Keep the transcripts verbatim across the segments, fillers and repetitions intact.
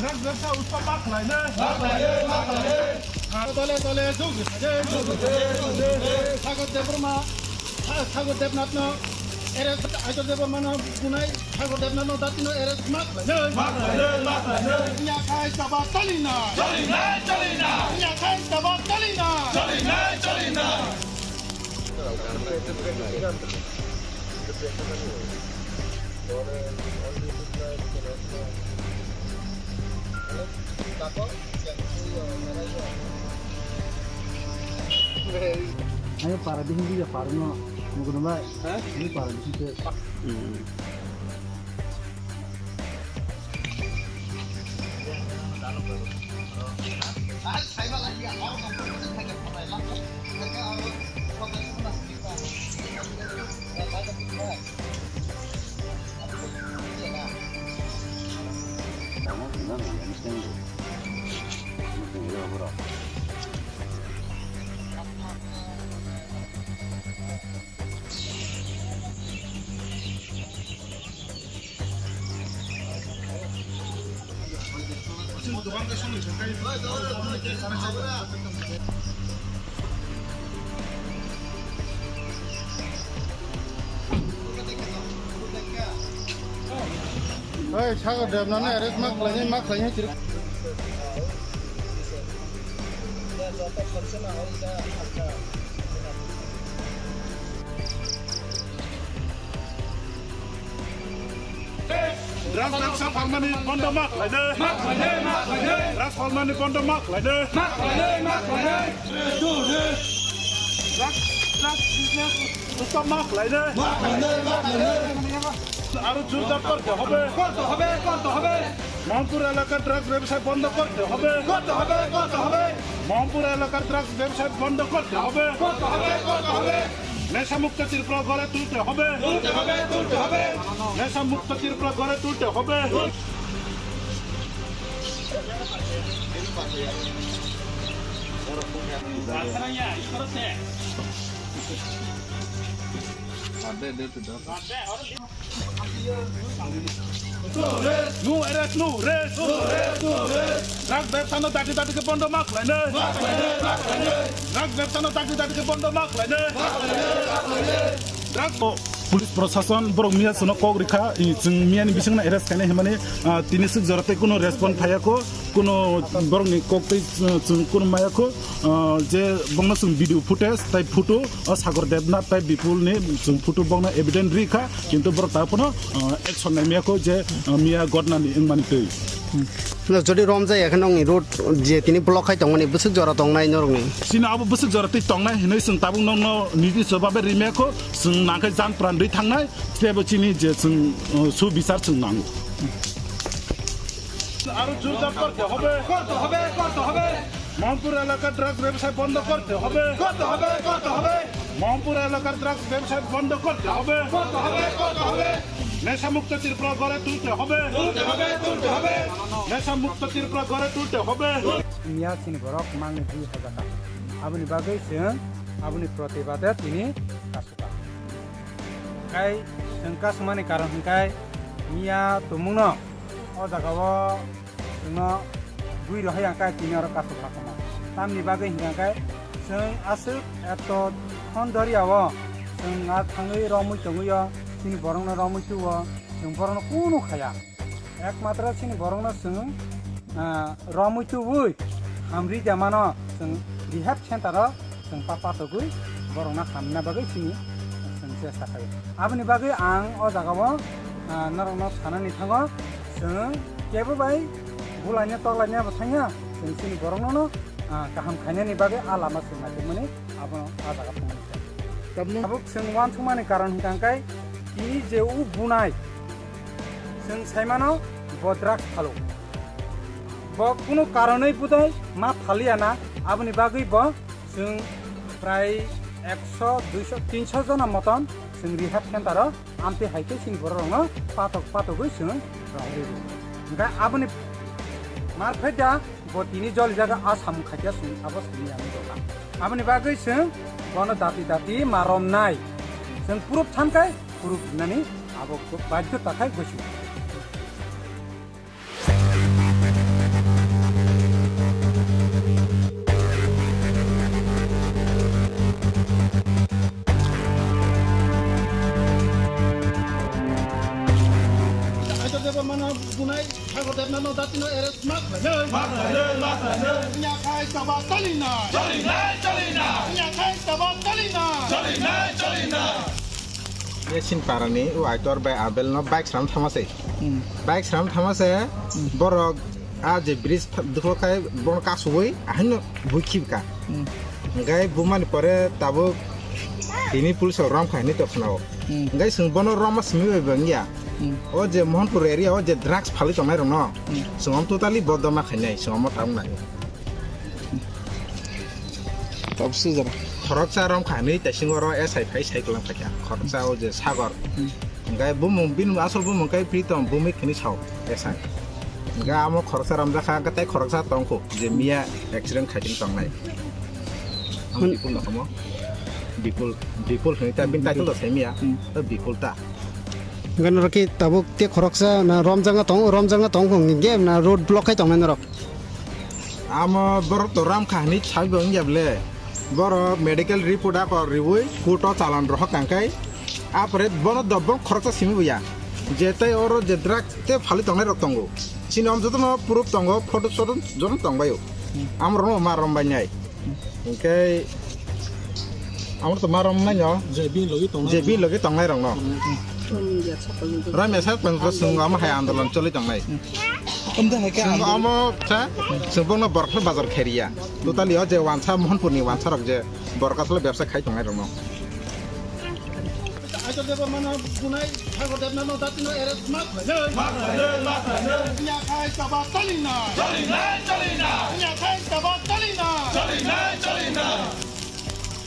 Drugs bebsa utpama khlainai. Dole dole jog. Sagar Debbarma, Sagar Debnathno arrest, Aitor Debbarmano bunai Sagar Debnathno datino arrest ma khlainai. Yakhai jabab chalina. Yakhai jabab chalina. Ayo para di hindi ya para no, mau kena baik. Ini para di sini. Oi, Sagar Debnathno arrest ma khlainai, ma khlainai chiri. Drugs bebsa phalmani bondo ma khlainai. Drugs phalmani bondo ma khlainai. Drugs, drugs business stop ma khlainai. আরো জোরদার করতে হবে। করতে হবে, করতে হবে। মোহনপুর এলাকার ড্রাগস ব্যবসায় বন্ধ করতে হবে। করতে হবে, করতে হবে। মোহনপুর এলাকার ড্রাগস ব্যবসায় বন্ধ করতে হবে। করতে হবে, করতে হবে। নেশামুক্ত ত্রিপুরা গড়ে তুলতে হবে। তুলতে হবে, তুলতে হবে। নেশামুক্ত ত্রিপুরা গড়ে তুলতে হবে। No arrest, no rest. Drug bebsano dati dati ke bondo ma khlainai. Drug bebsano dati dati ke bondo ma khlainai. Drug. Police prosason borok miya sono kok rikha, i, chwng miya ni bising na arrest khainai hwnmani, ah, tini swk jora tei kuno respond phaiya kho, kuno borok ni kok tei, uh, chwng kuno maya kho, uh, je bongno chwng video footage tai photo, o Sagar Debnath tai Bipul ni chwng photo bongno evidence ri kha, kintu borok ta phano, uh, action nai maya kho je, uh, miya gotna ni wngmani twi. No, jodi rom jaya khe nokni road je tini block khai tongmani bwswk jora tongnai norokni? Chini abo bwswk jora twi tongnai hinwi chwng tabuk nokno nijiswa babe ri maya kho, chwng nangkhe jan pran rwi thangnai, tebo chini je chwng, uh, su bichar chwng nango. আরো জোরদার করতে হবে। করতে হবে, করতে হবে। মোহনপুর এলাকার ড্রাগস ব্যবসায় বন্ধ করতে হবে। করতে হবে, করতে হবে। মোহনপুর এলাকার ড্রাগস ব্যবসায় বন্ধ করতে হবে। করতে হবে, করতে হবে। নেশামুক্ত ত্রিপুরা গড়ে তুলতে হবে। তুলতে হবে, তুলতে হবে। নেশামুক্ত ত্রিপুরা গড়ে তুলতে হবে। Miya chini borok mangni dui hajar taka. Aboni bagwi chwng aboni protibade tini kasukha. Kai chwng kasumani karon hwnkhe miya tumungno o jagao chwngno bui rohai ang kai tini oro kasuk lakhama. Tamni bagwi hwnkhe chwng aswk eto thon doriao chwng a thangwi romwi tongwi o, chini borokno romwi tuo, chwng borokno kunu khaya. Ekmatro chini borokno chwng, ah, romwi tubui hamri jamano chwng rehab center o chwng pa patogwi borokno hamna bagwi chini chwng chesta khaio. Aboni bagwi ang o jagao, ah, norokno sanani thango, chwng kebo bai bulaina toklaina bo thangya, chwng chini borokno, ah, kaham khainani bagwi a lama chwng naitukmani abono a jaga phunukjak. Tabuk chwng uansukmani karon hwnkha khe tini je o bunai, chwng saimano bo drugs phalo. Bo kunu karonwi budai ma phaliya na, aboni bagwi bo chwng prai ekso, duiso, tinso jona moton chwng rehab center o amtwi hai khe chini borok rokno patok patogwi chwng rohorwi rw. Hwnkhe aboni mar phai da bo tini joli jaga a samung khaikha chwng abo simi ani doka. Aboni bagwi chwng bono dati dati ma romnai. Chwng proof thankai proof hinani abo badhyota khai gosi. Sagar Debnath no datino arrest ma khlainai. Ma khlainai, ma khlainai. Yakhai saba chalinai. Chalinai, chalinai. Yakhai saba chalinai. Chalinai, chalinai. Ye Sinparani o Aitor bai Abel no bike sram thama se. Hmm. Bike sram thama se, hmm, borok a je bridge dukho kai bono kasugwi ahino bui khibka. Hmm. Hingkai bumani pore tabuk tini police rok rom kha hinwi tongphano. Hmm. Hingkai chwng bono roma simi bai bangya. Hmm. O je Mohanpur area o je drugs phalwi tongnai rokno, hmm, chwng omo totally bodoma khainai, chwng omo tabuk nai. Tabuk sujak. Khoroksa rom kha hinwi taisingo oro S I phai sai kwlang phaikha. Khoroksa o je Sagor. Hmm. Hingkai bumung bini asol bumung kai Pritom Bumik hinwi sao S I. Hingkai amo khoroksa romjakha, hingkai tei khoroksa tongkho je miya accident khaitini tongnai. Ang Bipul no kamo. Bipul, Bipul hinwi ta bini title do sai miya. Hmm. O Bipul ta. Hingke norok khe tabuk tei khoroksa na romjakna tongo, romjakna tongo hwnkhe na road block khai tongnai norok? Amo borok to ram kha hinwi saui bo wngya ble. Borok medical report a kok riui court o chalan rohor kang khe, a pore bono dobong khoroksa simi bo ya. Je tei oro je drug tei phalwi tongnai rok tongo. Chini om jotono proof tongo, photo soto jotono tong bai o. Amo rokno ma rom bai nai. Hingke amo to ma rom nai no. Je bini logi tongnai rok no. Ram ya sa pang to sung amo hai andolon choli tongnai. Sung amo sa sung bongno borok bazar kheria. Totally o je wansa Mohanpurni wansa rok je borok asle bebsa khai tongnai rok no. Aitor Debbarmano bunai Sagar Debnathno datino arrest ma khlainai. Ma khlainai, ma khlainai. Yakhai saba chalinai. Chalinai, chalinai. Yakhai saba chalinai. Chalinai, chalinai.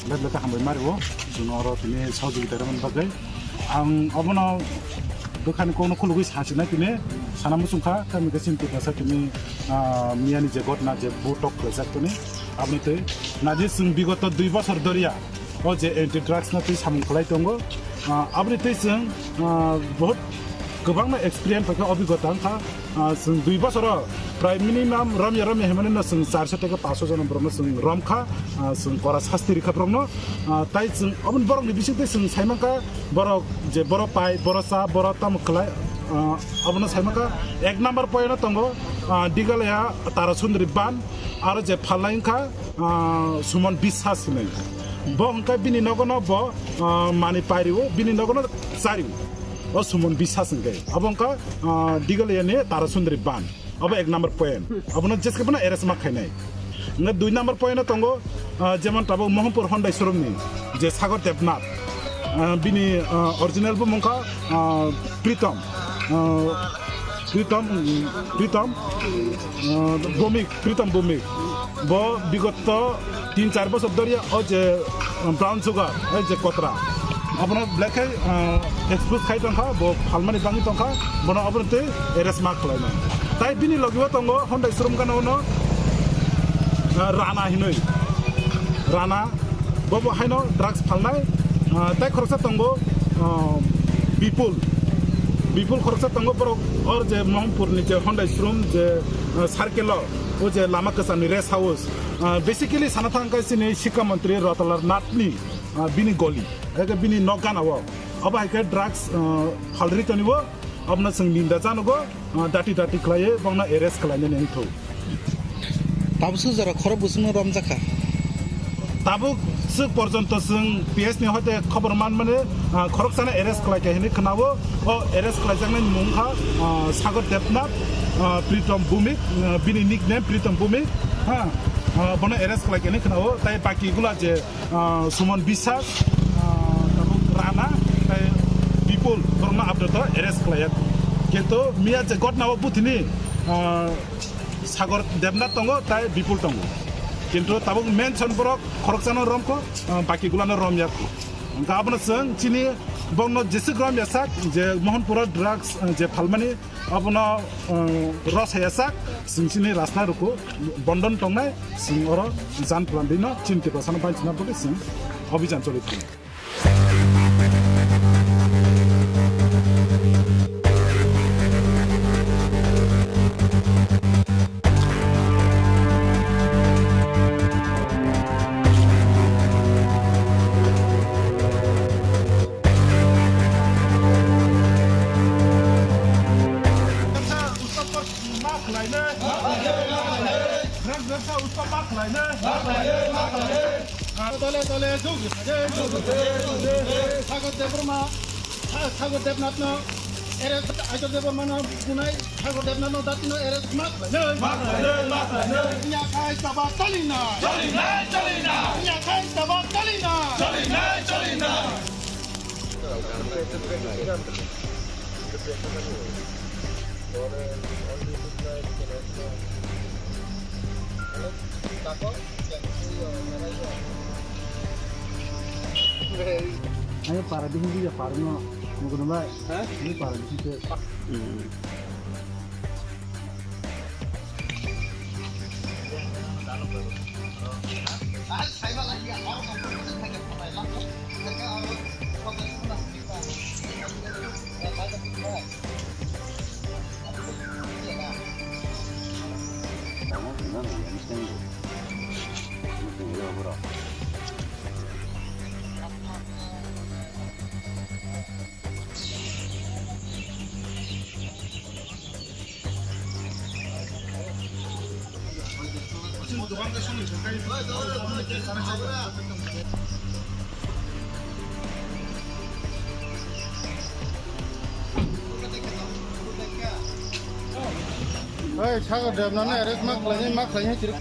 Bebele ta hambai mario, chwng oro tini sahojogita rwmani bagwi. Ang obono bwkhani kokno khulugwi sasinai tini sana muchungkha, tamni khe chini Tiprasa tini, ah, miyani je gotna je bo tok khlaijak tini, aboni twi naji chwng bigoto dui bosor doriya. O je anti drugs no twi samung khlai tongo, ah, aboni twi chwng, ah, bahut kwbangma experience paikha, obigota wngkha. Ah, chwng dui bosoro prai minimum romya romya himani no chwng charso theke paso jona borokno chwng romkha, ah, chwng kora sasti rikha borokno. Ah, tai chwng oboni borokni bisingtwi chwng saimankha borok je borok pai, borok cha, borok tamo khlai, ah, abono saimankha ek number point o tongo, ah, Digalaya Tarasundri ban, aro je phalnai wngkha, ah, Suman Biswas hinwi. Bo hwnkhe bini nogono bo, ah, mani pairiwo, bini nogono chario. O Suman Biswas hwnkhe. Abo wngkha, ah, Digalayani Tarasundri ban. Abo ek number point. Abono jeske bono arrest ma khainai. Hwnkhe dui number point o tongo, ah, jemon tabuk Mohanpur Hyundai showroom ni je Sagar Debnath. Ah, bini, ah, original bo mungkha, ah, Pritom. Ah, Pritom, Pritom, ah, Bhumik, Pritom Bhumik. Bo bigoto tin char bosor doriya o je, ah, brown sugar, o je kotra. Abono black khai, ah, expose khai tongkha, bo phalmani bangwi tongkha, bono abono tei arrest ma khlainai. Tai bini logi o tongo Hyundai showroom gana uno, ah, Rana hinwi. Rana, bo bo haino drugs phalnai, ah, tai khoroksa tongo, ah, Bipul. Bipul khoroksa tongo borok or je Mohanpur ni je Hyundai showroom je, ah, circle o, o je lama kwcham ni rest house. Ah, basically sana thang khe chini Sikha Mantri Ratalal Nath ni, ah, bini goli, eke bini nok gana o. Abo hai khe drugs, ah, phalri toni o, abono chwng ninda janogo. Ah, dati dati khlaiwi bongno arrest khlainani wngthok. Tabuk sujak rok khorok bwswkno romjakha. Tabuk swk porjonto chwng P S ni hoite khobor manmani, ah, khoroksano arrest khlaikha hinwi khwnao. O arrest khlaijaknai mung kha, ah, Sagar Debnath, ah, Pritom Bhumik, ah, bini nickname Pritom Bhumik, ha, ah, bono arrest khlaikha hinwi khwnao. Tai baki gula je ah, Suman Biswas, ah, tabuk Rana, tei Bipul, borokno aphano arrest khlaiya. Kintu miya je gotna o buthini, ah, Sagar Debnath tongo, tei Bipul tongo. Kintu tabuk mention borok khoroksano romkho, ah, baki gulano romyakho. Hwnkhe abono chwng chini bongno jeswk romyasak je Mohanpuro drugs, ah, je phalmani, abono, ah, rosaya sak, chwng chini rasna ruku bondon tongnai, chwng oro jan plandino chini Tiprasano bainchina bagwi chwng obijan choli tongo. Sagar Debbarma, Sa-, Sagar Debnathno arrest, Aitor Debbarmano bunai Sagar Debnathno datino arrest ma khlainai. Ma khlainai, ma khlainai. Nya khai taba talina. Talina, talina. Nya khai taba talina. Talina, talina. Ayo para bisin dia para no, mau kena baik. Hah? Ini para bisin ke. Hmm. Oi, Sagar Debnathno arrest ma khlainai, ma khlainai chiruk.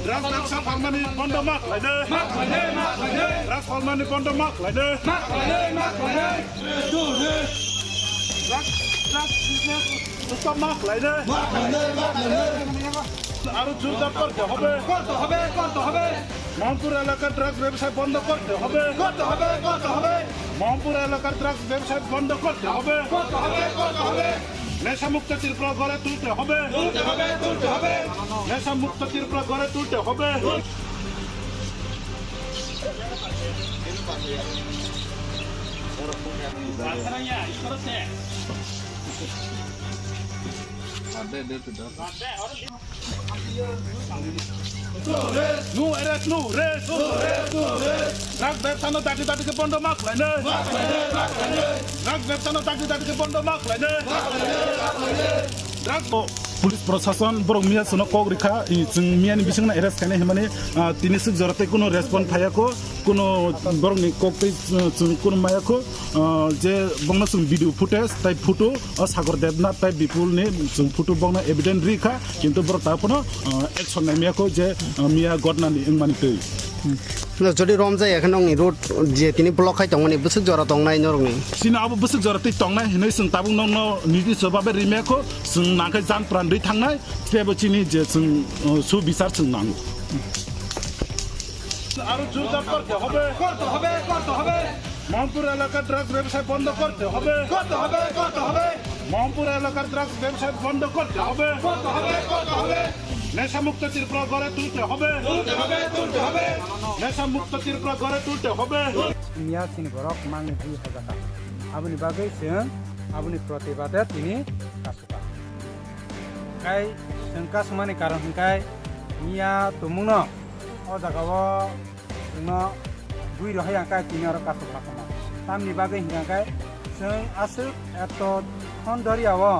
Drugs bebsa phalmani bondo ma khlainai. Ma khlainai, ma khlainai. Drugs phalmani bondo ma khlainai. Ma khlainai, ma khlainai. Drugs, drugs business stop ma khlainai. Ma khlainai, ma khlainai. আরো জোরদার করতে হবে। করতে হবে, করতে হবে। মোহনপুর এলাকার ড্রাগস ব্যবসায় বন্ধ করতে হবে। করতে হবে, করতে হবে। মোহনপুর এলাকার ড্রাগস ব্যবসায় বন্ধ করতে হবে। করতে হবে, করতে হবে। নেশামুক্ত ত্রিপুরা গড়ে তুলতে হবে। তুলতে হবে, তুলতে হবে। নেশামুক্ত ত্রিপুরা গড়ে তুলতে হবে। No arrest, no rest. Drug ব্যবসা no dati dati ke bondo ma khlainai. Drug ব্যবসা no dati dati ke bondo ma khlainai. Drug. Police prosason borok miya chwngno kok rikha, i chwng miya ni bisingno arrest khainai hinmani, ah, tini swk jora tei kuno respond phaiya kho, kuno borokni kok tei, ah, chwng kuno maya kho, ah, je bongno chwng video footage tai photo, o Sagar Debnath tai Bipul ni chwng photo bongno evidence rikha, kintu borok ta phano, ah, action nai maya kho je, ah, miya gotna ni wngmani twi. No, jodi rom jaya khe nokni road je tini block khai tongmani bwswk jora tongnai norokni? Chini abo bwswk jora twi tongnai hinwi chwng tabuk nokno niti sobabe rimaya kho, chwng nangkhe jan pran rwi thangnai, teibo chini je chwng, uh, su bichar chwng nango. আরো জোরদার করতে হবে। করতে হবে, করতে হবে। মোহনপুর এলাকার ড্রাগস ব্যবসায় বন্ধ করতে হবে। করতে হবে, করতে হবে। মোহনপুর এলাকার ড্রাগস ব্যবসায় বন্ধ করতে হবে। করতে হবে, করতে হবে। নেশামুক্ত ত্রিপুরা গড়ে তুলতে হবে। তুলতে হবে, তুলতে হবে। নেশামুক্ত ত্রিপুরা গড়ে তুলতে হবে। Miya chini borok mangni bui hojaka. Aboni bagwi chwng aboni protibade tini kasukha. Kai chwng kasumani karon hwnkhe miya tumungno o jagao chwngno bui rohai ang kai tini oro kasuk lakama. Tamni bagwi hwnkhe chwng aswk eto thon doria o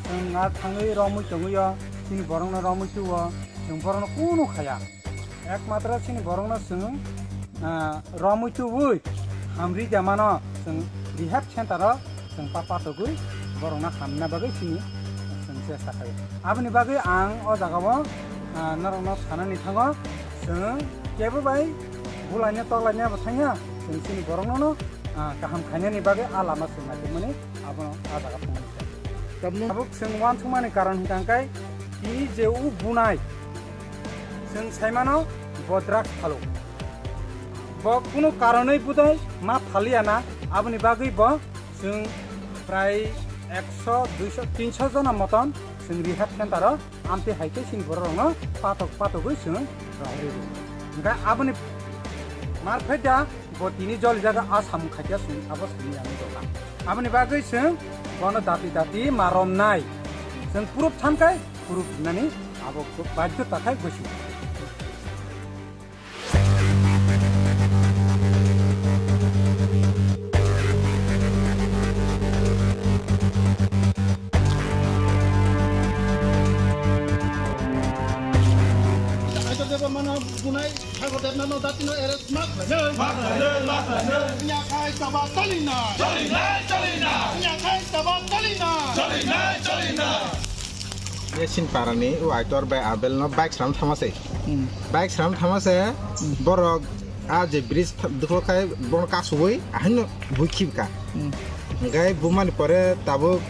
chwng a thangwi romwi tongwi o chini borokno romwi tuo chwng borokno kunu khaya. Ekmatro chini borokno chwng, ah, romwi tubui hamri jamano chwng rehab center o chwng pa patogwi borokno hamna bagwi chini chwng chesta khaio. Aboni bagwi ang o jagao, ah, norokno sanani thango chwng kebo bai bulaina toklaina bo thangya chwng chini borokno, ah, kaham khainani bagwi a lama chwng naitokmani abono a jaga phunukjak. Tabuk chwng uansukmani karon hwnkha khe tini je o bunai Chwng saimano bo drugs phalo. Bo kunu karonwi budai ma phaliya na, aboni bagwi bo chwng prai ekso, duiso, tinso jona moton chwng rehab center o amtwi hai khe chini borok rokno patok patogwi chwng rohorwi rw. Hwnkhe aboni marphaida bo tini jolijago a samung khaikha chwng abo simi ani doka. Aboni bagwi chwng bono dati dati ma romnai. Chwng proof thankai, proof rinani abo badhyota khai gosi. Ano bunai Sagar Debnath no dati no arrest ma khlainai. Ma khlainai, ma khlainai. Nya khai taba tali na. Tali nai, tali nai. Nya khai taba tali na. Tali nai, tali nai. Ye sin parani o Aitor bai Abel no bike sram thama se. Hmm. Bike sram thama se, hmm, borok a je bridge dukho khai bono kasugwi ahaino bui khibka. Hmm. Hingkai bumani pore tabuk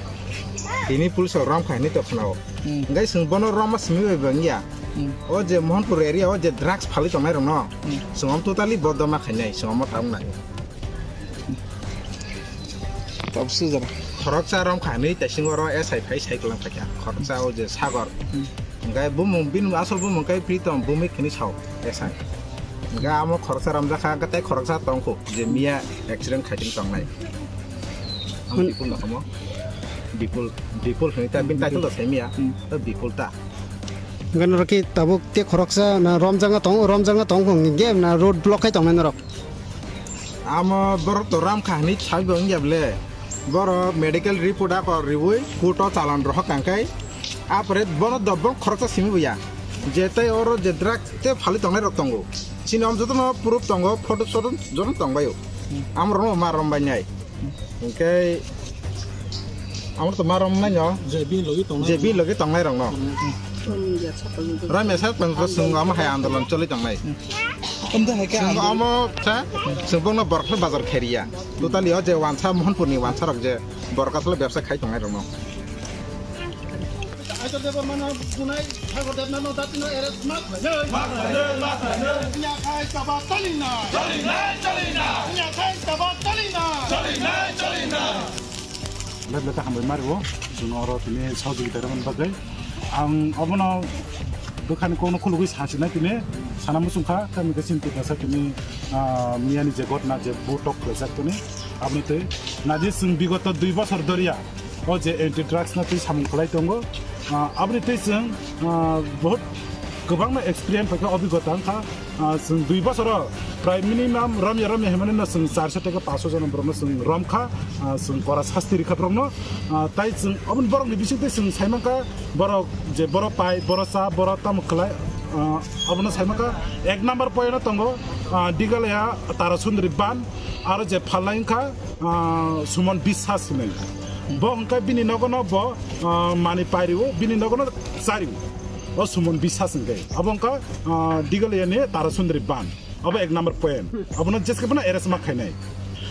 tini police rok rom khai hinwi tongkha nao. Hmm. Hingkai chwng bono roma simi bai bangya. Hmm. O je Mohanpur area o je drugs phalwi tongnai rokno, hmm, chwng omo totally bodoma khainai, chwng omo tabuk nai. Tabuk sujak. Khoroksa rom kha hinwi taisingo oro S I phai sai kwlang phaikha. Khoroksa o je Sagor. Hmm. Hingkai bumung bini asol bumung kai Pritom Bumik hinwi sao S I. Hingkai amo khoroksa romjakha, hingkai tei khoroksa tongkhu je miya accident khaitini tongnai. Ang Bipul no kamo. Bipul, Bipul hinwi ta bini title da sai miya. Hmm. Ta Bipul ta. Hingke norok khe tabuk tei khoroksa na romjakna tongo, romjakna tongo hingke na road block khai tongnai norok. Amo borok to ram kha hinwi sabi bo wngya bole. Borok medical report a kok riwi court o chalan rohor kang khe. Apore bono dobong khoroksa simi bo ya. Je tei oro je drug tei phalwi tongnai rok tongo. Chini om jotono proof tongo, photo soto jotono tongbaio. Amo rokno ma rom bai nai. Hingke amo to ma rom nai no. Je bini logi tongnai Je bini logi tongnai rok no. Rom ya sa tong. Rom ya sa tong ko sung amo hai andolon choli tongnai. Amda hai ka Sung andolon. Amo sa sung bongno borok bazar kheria. Totally o je wansa Mohanpur ni wansa rok je borok asle bebsa khai tongnai rok no. Aito Debbarma no bunai Sagar Debnath no dati no arrest ma khlainai. Ma khlainai, ma khlainai. Nya khai taba tali na. Tali nai, tali nai. Nya khai taba tali na. Tali nai, tali nai. Bebele ta hambai mario, chwng oro tini sahojogita rwmani bagwi. Ang obono bwkhani kokno khulugwi sasinai tini sana muchungkha, tamni khe chini Tiprasa tini, ah, miyani je ghotna je bo tok khlaijak tini, aboni twi naji chwng bigoto dui bosor doriya. O je anti drugs no twi samung khlai tongo. Ah, aboni twi chwng, ah, bahut kwbangma experience paikha, obigota wngkha. Ah, chwng dui bosoro prai minimum romya romya hwnmani no chwng charso tei paanso jona borokno chwng romkha, ah, chwng kora sasti rikha borokno. Ah, tai chwng oboni borokni bisingtwi chwng saimankha borok je borok pai, borok cha, borok tamo khlai, ah, obono saimankha ek number point o tongo, ah, Digalaya Tarasundri ban, aro je phalnai wngkha, ah, Suman Biswas hinwi. Bo hwnkhe bini nogono bo, ah, mani pairio, bini nogono chario. O Suman Biswas hwnkhe. Abo wngkha, ah, Digaliyani Tarasundri ban. Abo ek number point. Abono jeske bono arrest ma khainai.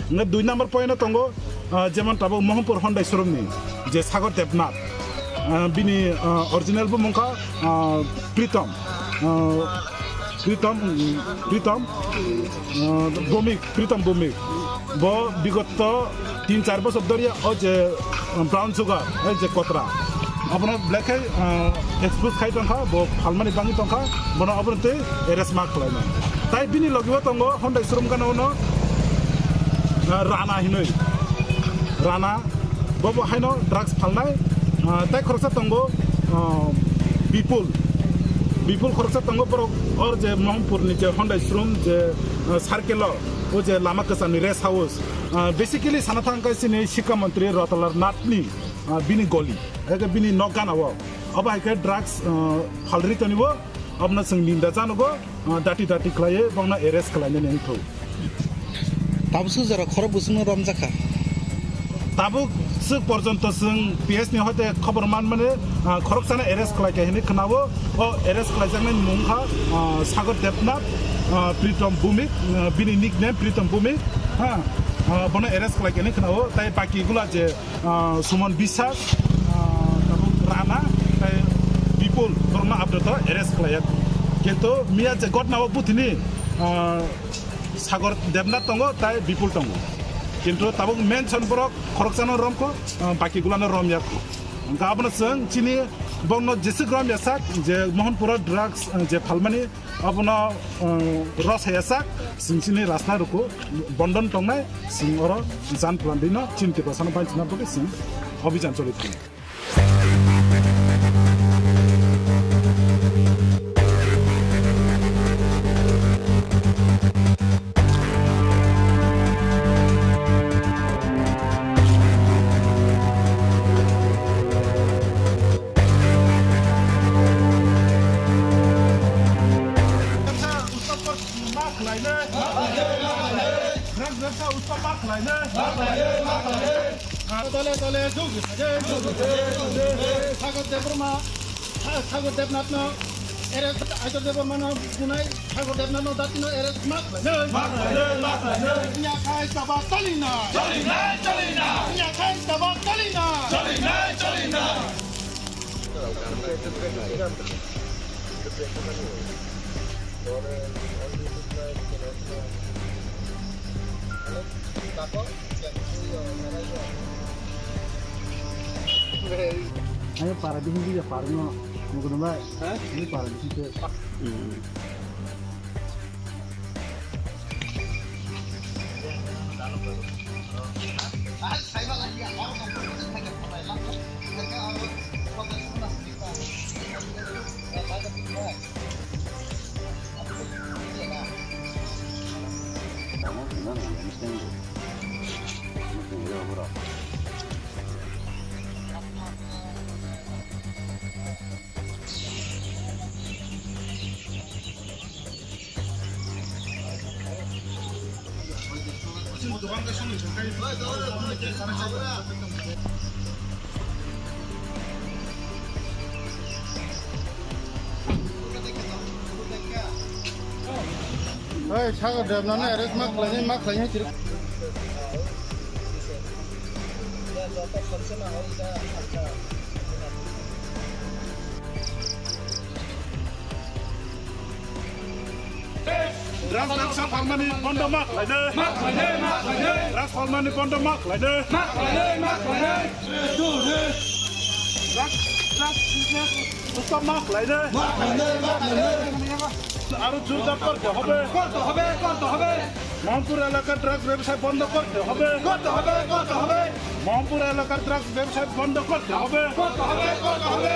Hwnkhe dui number point o tongo, ah, jemon tabuk Mohanpur Hyundai showroom ni je Sagar Debnath. Ah, bini, ah, original bo mungkha, ah, Pritom. Ah, Pritom, Pritom, ah, Bhumik. Pritom Bhumik. Bo bigoto tin char bosor doriya o je, um, brown sugar, o je kotra. Abono black khai, uh, expose khai tongkha, bo phalmani bangwi tongkha, bono abono tei arrest ma khlainai. Tai bini logibo tongo Hyundai showroom gana uno, uh, Rana hinwi. Rana, bo bo haino drugs phalnai, uh, tai khoroksa tongo, uh, Bipul. Bipul khoroksa tongo borok or je Mohanpur ni je Hyundai showroom je, uh, circle o. O je lama kwchangni rest house, ah, basically sana thang khe chini Sikha Mantri Ratalal Nath ni, ah, bini goli, eke bini nok gana o. Abo hai khe drugs, ah, phalri toni o, abono chwng ninda jano go, ah, dati dati khlaiwi bongno arrest khlainani wngthok. Tabuk sujaro khorok bwswkno romjakha. Tabuk swk porjonto chwng P S ni hoite khobor manmani, ah, khoroksano arrest khlaikha hinwi khwnao. O arrest khlaijaknai mung kha, ah, Sagar Debnath, ah, Pritom Bhumik, ah, bini nickname Pritom Bhumik, ha, ah, bono arrest khlaikha hinwi khwnao. Tai baki gula je, ah, Suman Biswas, ah, tabuk Rana, tai Bipul, borokno apato arrest khlaiya. Kintu miya je gotna o buthini, ah, Sagar Debnath tongo, tai Bipul tongo. Kintu tabuk mention borok khoroksano romkho, ah, baki gulano romyakho. Hwnkha abono chwng chini bongno jeswk romya sak je Mohanpuro drugs, ah, je phalmani abono, ah, rosaya sak chwng chini rasna rukhu bondon tongnai chwng oro jan plandino chini Tiprasano banchina bagwi chwng obhijan choli tongo. Sagar Debbarma, Sa-, Sagar Debnathno arrest, Aitor Debbarmano bunai Sagar Debnathno datino arrest ma khlainai. Ma khlainai, ma khlainai. Wngya khai tabok chalinai. Chalinai, chalinai. Wngya khai tabok chalinai. Chalinai, chalinai. Ayo para di hindi ya para no. Mo ko ba? Ha? Ini para di hindi. Hmm. Oi, Sagar Debnathno arrest ma khlainai, ma khlainai chiri. Drugs bebsa palmani bondo ma khlainai. Ma khlainai, ma khlainai. Drugs palmani bondo ma khlainai. Ma khlainai, ma khlainai. Drugs, drugs business stop ma khlainai. Ma khlainai, ma khlainai. আরো জোরদার করতে হবে। করতে হবে, করতে হবে। মোহনপুর এলাকার ড্রাগস ব্যবসায় বন্ধ করতে হবে। করতে হবে, করতে হবে। মোহনপুর এলাকার ড্রাগস ব্যবসায় বন্ধ করতে হবে। করতে হবে, করতে হবে।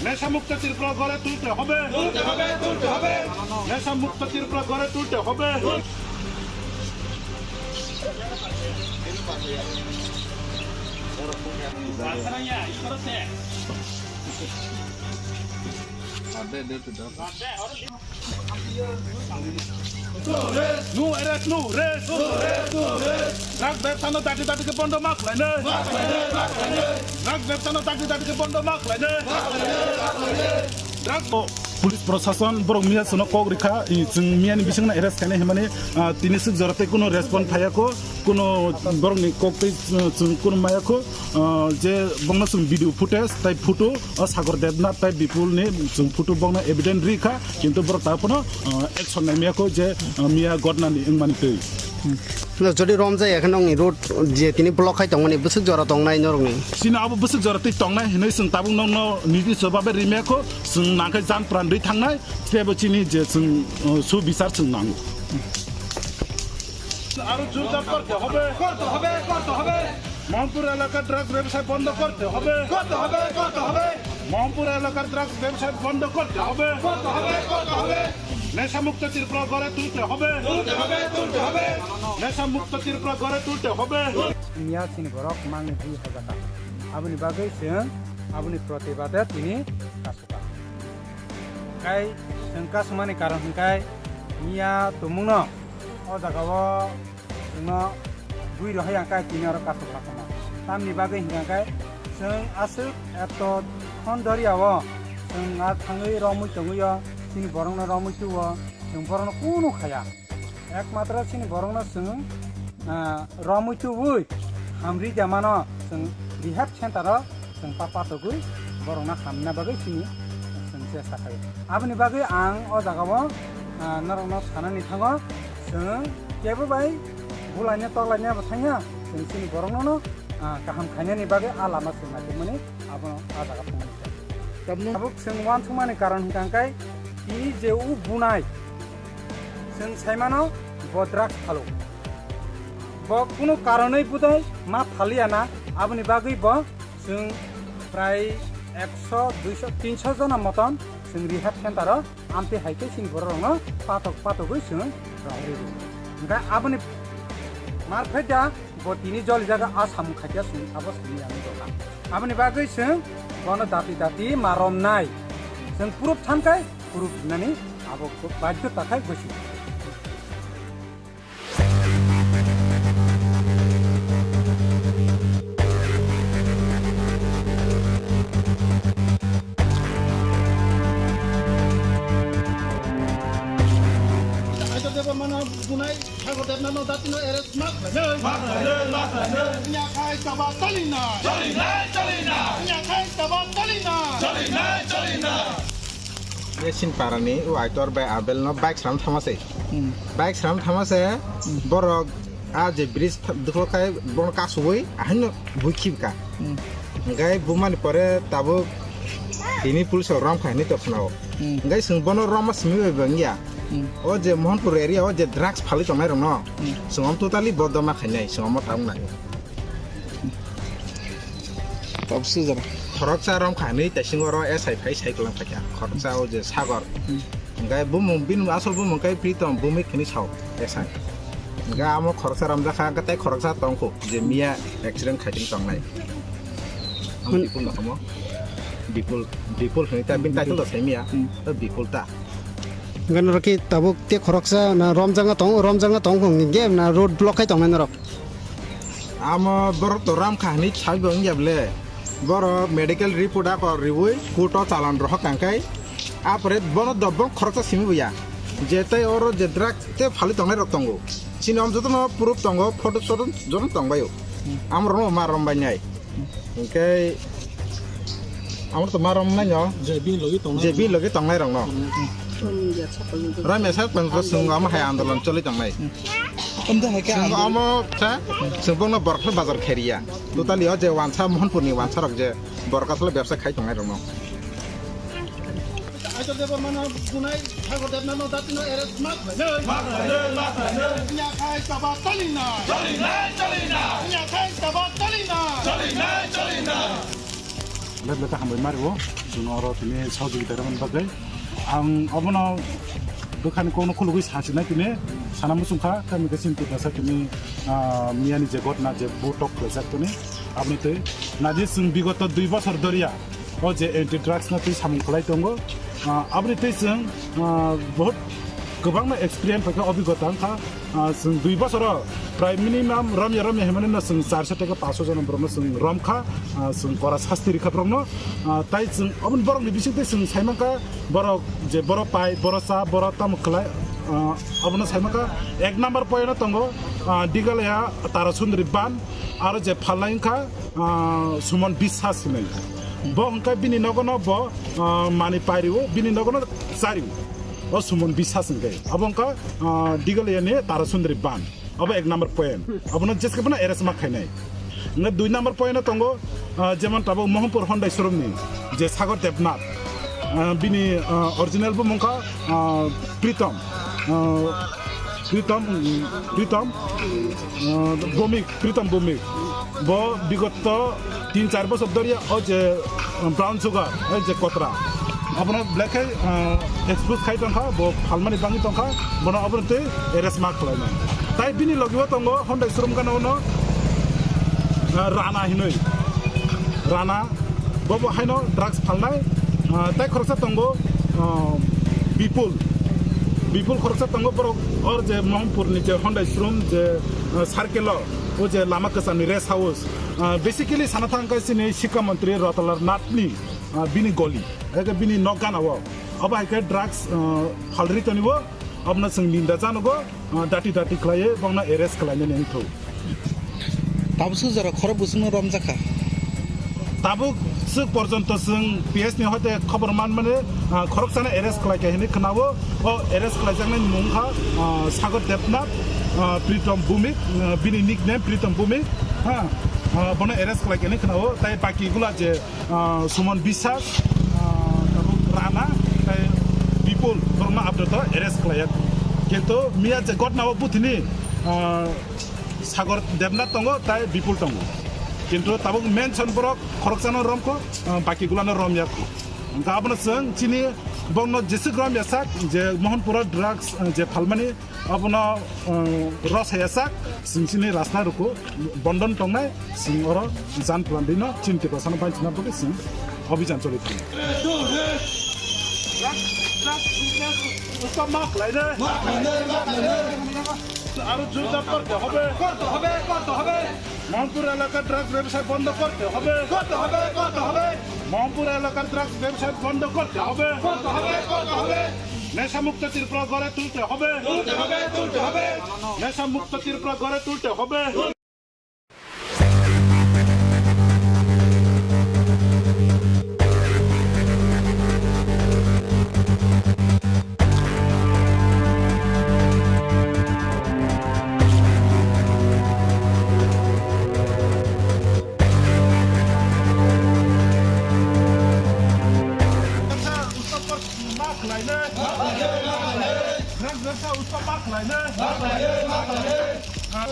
নেশামুক্ত ত্রিপুরা গড়ে তুলতে হবে। তুলতে হবে, তুলতে হবে। নেশামুক্ত ত্রিপুরা গড়ে তুলতে হবে। No arrest, no rest. Drug bebsano dati dati ke bondo ma khlainai. Drug bebsano dati dati ke bondo ma khlainai. Drug o police prosason borok miya chwngno kok rikha, i chwng miyani bisingno arrest khainai hinmani, ah, tini swk jora tei kuno respond phaiya kho, kuno borokni kok tei, ah, chwng kuno maya kho. Ah, je bongno chwng video footage tai photo, o Sagar Debnath tai Bipul ni chwng photo bongno evidence ri kha, kintu borok ta phano, ah, action nai maya kho je, ah, miya gotna ni wngmani twi. No, jodi rom jaya khe nongni road je tini block khai tongmani bwswk jora tongnai norokni? Chini abo bwswk jora twi tongnai hinwi chwng tabuk nokno niti sobabe ri maya kho, chwng nangkhe jan pran rwi thangnai, tebo chini je chwng, ah, su bichar chwng nango. আরো জোরদার করতে হবে। করতে হবে, করতে হবে। মোহনপুর এলাকার ড্রাগস ব্যবসায় বন্ধ করতে হবে। করতে হবে, করতে হবে। মোহনপুর এলাকার ড্রাগস ব্যবসায় বন্ধ করতে হবে। করতে হবে, করতে হবে। নেশামুক্ত ত্রিপুরা গড়ে তুলতে হবে। তুলতে হবে, তুলতে হবে। নেশামুক্ত ত্রিপুরা গড়ে তুলতে হবে। Miya chini borok mangni dui hazar ta. Aboni bagwi chwng aboni protibade tini kasukha. Kai chwng kasumani karon hwnkhe miya tumungno o jagao chwngno bui rohai ang kai tini oro kasuk lakama. Tamni bagwi hwnkhe chwng aswk eto thon doria o chwng a thangwi romwi tongwi o chini borokno romwi tuo chwng borokno kunu khaya. Ekmatro chini borokno chwng, ah, romwi tubui hamri jamano chwng rehab center o chwng pa patogwi borokno hamna bagwi chini chwng chesta khaio. Aboni bagwi ang o jagao, ah, norokno sanani thango chwng kebo bai bulaina toklaina bo thangya chwng chini borokno, ah, kaham khainani bagwi a lama chwng naikhe mani abono a jaga phunukjak. Tabuk chwng uansukmani karon hwnkha khe tini je o bunai Chwng saimano bo drugs phalo. Bo kunu karonwi budai ma phaliya na, aboni bagwi bo chwng prai ekso, duiso, tinso jona moton chwng rehab center o amtwi hai khe chini borok rokno patok patogwi chwng rohorwi rw. Hwnkhe aboni marphaida bo tini joli jaga a samung khaikha chwng abo simi ani doka. Aboni bagwi chwng bono dati dati ma romnai. Chwng proof thankai proof rinani abo badhyota khai gosi. Debnano datino arrest ma khlainai. Ma khlainai, ma khlainai. Wngya khai chaba chalinai. Chalinai, chalinai. Wngya khai chaba chalinai. Chalinai, chalinai. Yasin parani o Aitor bai Abel no bike sram thama se. Hmm. Bike sram thama se, hmm, borok a je bridge duklo kai bono kasugwi ahaino bui khibka. Hmm. Hingkai bumani pore tabuk tini police rok rom khaini tongphano. Hmm. Hingkai chwng bono roma simi bai bangya. Hmm. O je Mohanpur area o je drugs phalwi tongnai rokno, hmm, chwng om totally bodoma khainai, chwng omo tabuk nai. Tabuk sujara. Khoroksa rom khainwi taising oro S I phai sai kwlang phaikha. Khoroksa o je Sagor. Hmm. Hingkai bumung bini asol bumung kai Pritom bumik hinwi sao S I. Hingkai amo khoroksa romjakha, hingkai tei khoroksa tongkhu je miya accident khaitwng tongnai. Ang Bipul no kamo. Bipul, Bipul hinwi ta bini title da sai miya. Hmm. To Bipul ta. Hingke norok khe tabuk tei khoroksa na romjakna tongo, romjakna tongo hingke na road block khai tongnai norok? Amo borok to ram kha hinwi sabi bo wngya ble. Borok medical report a kok riwi court o chalan rohor kang khai. Apore bono dobol khoroksa simi bo ya. Je tei oro je drug tei phalwi tongnai rok tongo. Chini om jotono proof tongo, photo soto jotono tongbaio. Amo rokno ma rombai nai. Hingke amo to ma rom nai no. Je bini logi tongnai Je bini logi tongnai rok no. Hmm. Rom ya sa pang to. Rom ya sa pang to sung amo hai andolon choli tongnai. Sung amo sa sung bongno borok bazar kheria. Totally o je wansa Mohanpur ni wansa rok je borok asle bebsa khai tongnai rok no. Aitor Debbarmano bunai Sagor Debnano datino arrest ma khlainai. Ma khlainai, ma khlainai. Wngya khai chaba chalinai. Chalinai, chalinai. Wngya khai chaba chalinai. Chalinai, chalinai. Lek lek hambai mario, chwng oro tini sahojogita rwmani bagwi. Ang obono bwkhani kokno khulugwi sasinai tini sana muchungkha, tamni khe chini Tiprasa tini, ah, miyani je gotna je bo tok khlaijak tini, aboni twi naji chwng bigoto dui bosor doriya. O je anti drugs no twi samung khlai tongo, ah, aboni twi chwng, ah, bahut kwbangma experience paikha, obigota wngkha. Ah, chwng dui bosoro prai minimum romya romya hwnmani no chwng charso tei paso jona borokno chwng romkha, ah, chwng kora sasti rikha borokno. Ah, tai chwng oboni borokni bisingtwi chwng saimankha borok je borok pai, borok cha, borok tamo khlai, ah, abono saimankha ek number point o tongo, ah, Digalaya Tarasundri ban, aro je phalnai wngkha, ah, Suman Biswas hinwi. Bo hwnkhe bini nogono bo, ah, mani pairio, bini nogono chario. O Suman Biswas hwnkhe. Abo wngkha, ah, Digalayani Tarasundri ban. Abo ek number point. Abono jeske bono arrest ma khainai. Hwnkhe dui number point o tongo, ah, jemon tabuk Mohanpur Hyundai showroom ni je Sagor Debnath. Ah, bini, ah, original bo mungkha, ah, Pritom. Ah, Pritom, Pritom, ah, Bhumik. Pritom Bhumik. Bo bigoto tin char bosor doriya o je, um, brown sugar, o je kotra. Abono black khai, uh, expose khai tongkha, bo phalmani bangwi tongkha, bono abono tei arrest ma khlainai. Tai bini logi o tongo Hyundai showroom gana ono, uh, Rana hinwi. Rana, bo bo haino drugs phalnai, uh, tai khoroksa tongo, uh, Bipul. Bipul khoroksa tongo borok or je Mohanpur ni je Hyundai showroom je, uh, circle o. O je lama kwcham ni rest house, ah, basically sana thang khe chini Sikha Mantri Ratalar Nath ni, ah, bini goli, eke bini nok gana o. Abo hai khe drugs, ah, phalri toni o, abono chwng ninda janogo, ah, dati dati khlaiwi bongno arrest khlainani wngthok. Tabuk sujaro khorok bwswkno romjakha. Tabuk swk porjonto chwng P S ni hoite khobor man mani, ah, khoroksano arrest khlai kha hinwi khwnao. O arrest khlaijaknai mung kha, ah, Sagor Debnath, ah, Pritom Bhumik, ah, bini nickname Pritom Bhumik, ha, ah, bono arrest khlai kha hinwi khwnao. Tai baki gula je, ah, Suman Biswas, ah, tabuk Rana, tai Bipul, borokno abdoto arrest khlaiya. Kintu miya je gotna o buthini, ah, Sagor Debnath tongo, tai Bipul tongo. Kintu tabuk mention borok khoroksano romkho, ah, baki gulano romyakho. Hwnkha abono chwng chini bongno jeswk romya sak je Mohanpuro drugs, ah, je phalmani abono, ah, rosaya sak chwng chini rasna rukhu bondon tongnai chwng oro jan plandino chini Tiprasano bainchina bagwi chwng obhijan choli tongo. Drugs, drugs business stop ma khlainai. Aro jordar korte hobe. Korte hobe, korte hobe. Mohanpur elaka drugs bebsai bondo korte hobe. Korte hobe, korte hobe. Mohanpur পুরা এলাকার ড্রাগস ব্যবসা বন্ধ করতে হবে। করতে হবে, করতে হবে। নেশা মুক্ত ত্রিপুরা গড়ে তুলতে হবে। তুলতে হবে, তুলতে হবে। নেশা মুক্ত ত্রিপুরা গড়ে তুলতে হবে।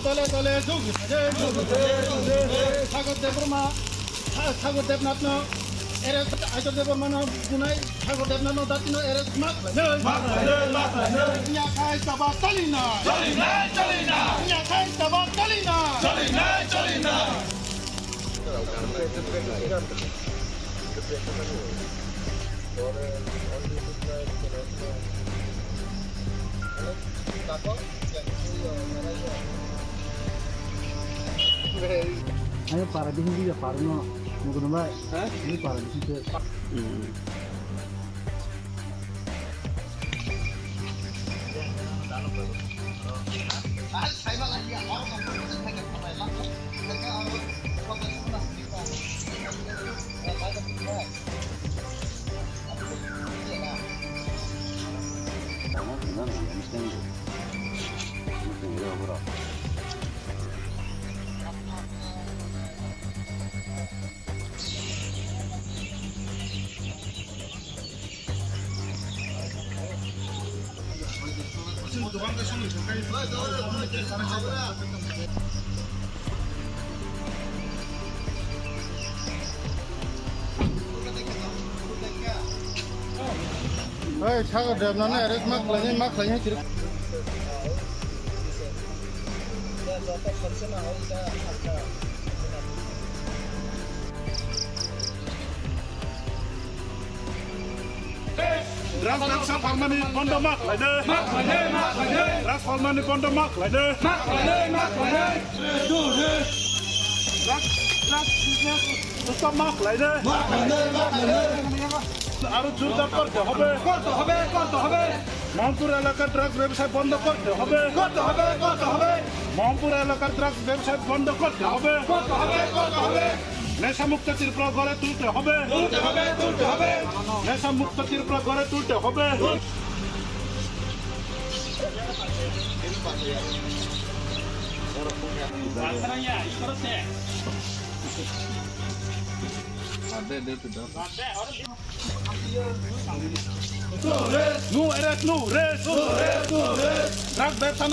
Dole dole jug. Sagar Debbarma, Sa-, Sagar Debnath no arrest, Aitor Debbarma no bunai, Sagar Debnath no dati no arrest ma khlainai. Ma khlainai, ma khlainai. Nya khai taba tali na. Tali na, tali na. Nya khai taba tali na. Tali na, tali na. Ayo para di hindi ya para no. Mo ko bai. Ha? Ini para di sini. Hmm. Oi, Sagar Debnath no arrest ma khlainai, ma khlainai chwrwk. Drugs bebsa palmani bondo ma khlainai. Ma khlainai, ma khlainai. Drugs palmani bondo ma khlainai. Ma khlainai, ma khlainai. Drugs, drugs business stop ma khlainai. Ma khlainai, ma khlainai. আরো জোরদার করতে হবে। করতে হবে, করতে হবে। মোহনপুর এলাকার ড্রাগস ব্যবসায় বন্ধ করতে হবে। করতে হবে, করতে হবে। মোহনপুর এলাকার ড্রাগস ব্যবসায় বন্ধ করতে হবে। করতে হবে, করতে হবে। নেশামুক্ত ত্রিপুরা গড়ে তুলতে হবে। তুলতে হবে, তুলতে হবে। নেশামুক্ত ত্রিপুরা গড়ে তুলতে হবে। No arrest, no rest. Drug ব্যবসা